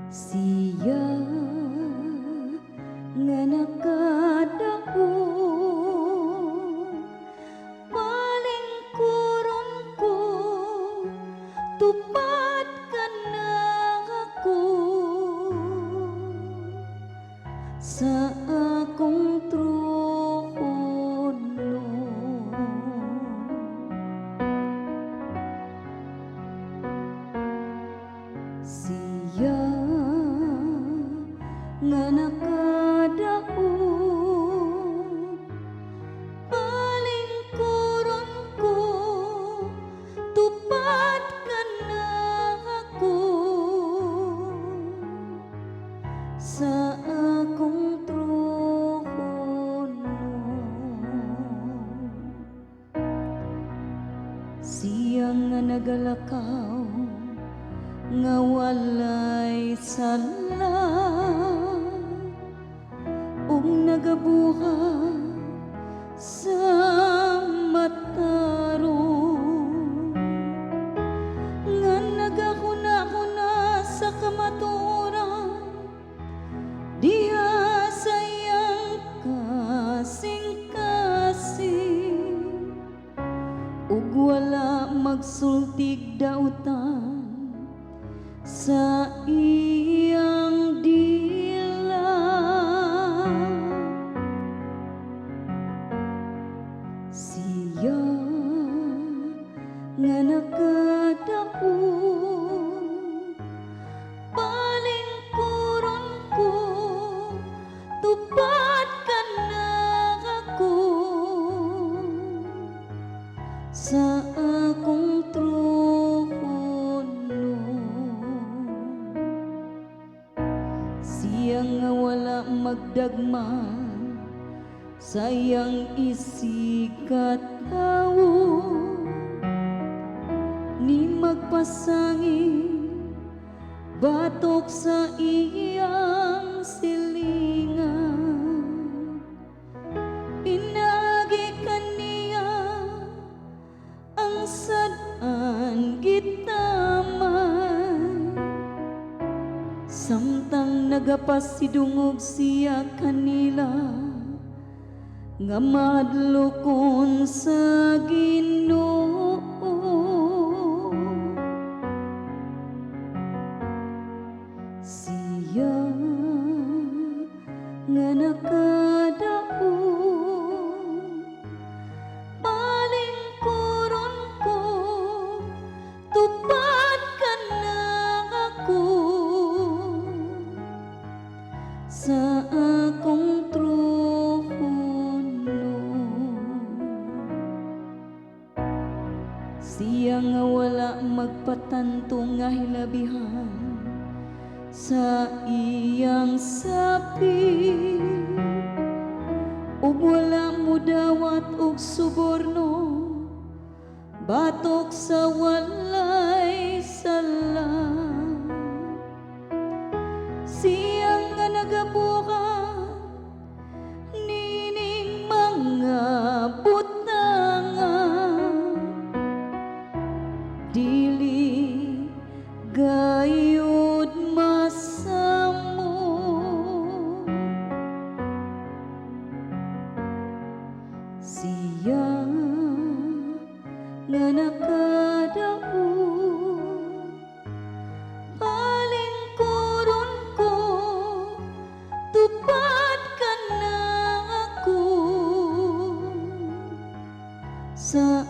Siya nga nakadaog, palingkuron ko, tupad kana ako sa akong trono. Siya nga nakadaog, palingkuron ko, tupad kana ako sa akong trono. Siya nga nagalakaw nga walay sala ug nagabuhat sa matarong, nga nagahuna-huna sa kamatuoran diha sa iyang kasing-kasing, ug wala magsultig dautan sa iyang dila. Siya nga nakadaog, palingkuron ko, tupad kana ako sa akong trono. Siya nga wala magdagma sa iyang isigkatawo, ni magpasangil batok sa iyang silingan. Pinaagi kaniya ang sad-an gitamay, samtang nagapasidungog siya kanila nga mahadlokon sa Ginoo. Siya nga nakadaog, palingkuron ko, tupad kana ako sa akong trono. Siya nga wala magpatanto nga hilabihan sa iyang sapi, ug wala mudawat og suborno batok sa walay sala. Siya nga nagabuhat nining mga butanga, dili gayud masamo. Siya nga nakadaog, palingkuron ko, tupad kana ako sa